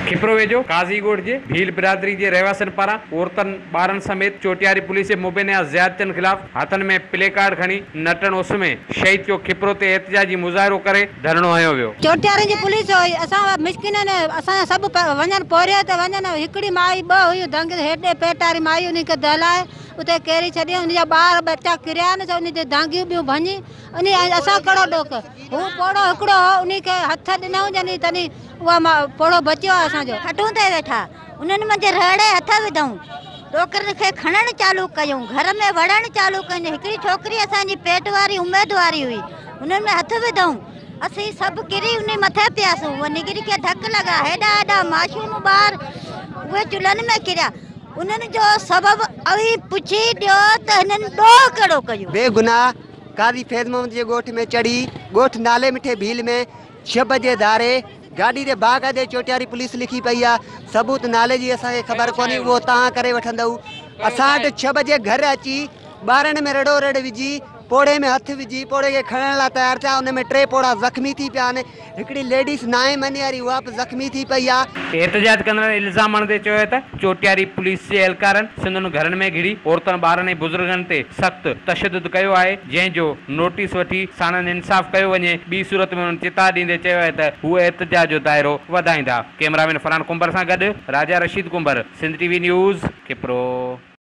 کپرو ويجهو قاضي ڳوٺ جي ڀيل برادري جي رهواسين پاران عورتن، ٻارن سميت چوٽياري پوليس جي مبينا زيادتين خلاف هٿن ۾ پلي ڪارڊ کڻي نٽهڻ اس ۾ شهيد چوڪ کپرو تي احتجاجي مظاهرو ڪري ڌرڻو هنيو ويو. چوٽياري جي پوليس هئي اسان مسڪينن اسان جا سڀ وڃن پورهيت وڃن هڪڙي مائي ٻه هيون دنگ هيڏي پيٽ واري مائي انهي کي دهلائي اتي ڪيري ڇڏي ان جا ٻار ٻچا ڪريا آهن سو انهي تي دانگيون ٻيون ڀڃي انهي اسان ڪهڙو ڏوک هو پوڙهو هڪڙو هو انهي کي هٿ ڏنائون جني تني اها پوڙهو بچيو آهي اسان جو. کٽون تي ويٺا انهن منجهه رهڙي هٿ وڌائون ڇوڪرين کي کڻڻ چالو ڪيائون گهر ۾ وڙهڻ چالو ڪيائون هڪڙي ڇوڪري اسان جي پيٽ واري اميد واري هئي انهن ۾ هٿ وڌائون اسين سڀ ڪري انهي مٿي پياسون اها نگري کي ڌڪ لڳا هيڏا هيڏا معصوم ٻار اهي چلهن ۾ ڪريا انهن جو سبب اوهين پڇي ڏيو ته هنن ڏوهه ڪهڙو ڪيو. بي گناهه قاضي فيض محمد جي ڳوٺ ۾ چڙهي ڳوٺ نالي مٺي ڀيل ۾ ڇهه بجي ڌاري گاڏي تي باقاعدي چوٽياري پوليس لکي پئي آ ثبوت نالي جي اسان کي خبر ڪونهي اهو توهان ڪري وٺندؤ اسان وٽ ڇهه بجي گهر اچي ٻارن ۾ رڙو رڙ وجهي پوڙهي ۾ هٿ وجهي پوڙهي کي کڻڻ لاء تيار ٿيا ان ۾ ٽي پوڙها زخمي ٿي پيا آهن هڪڙي ليڊيز نائين مهيني واري اها به زخمي ٿي پئي آ. احتجاج ڪندڙن الزام هڻندي چيو آهي ته چوٽياري پوليس جي اهلڪارن سندن گهرن ۾ گهڙي عورتن ٻارن ۽ بزرگن تي سخت تشدد ڪيو آهي جنهن جو نوٽيس وٺي ساڻن انصاف ڪيو وڃي ٻي صورت ۾ انهن چتاء ڏيندي چيو آهي ته هو احتجاج جو دائرو وڌائيندا. ڪئميرامين فرحان ڪنڀر سان گڏ Raja Rasheed Kumbhar, Sindh T V news, Khipro.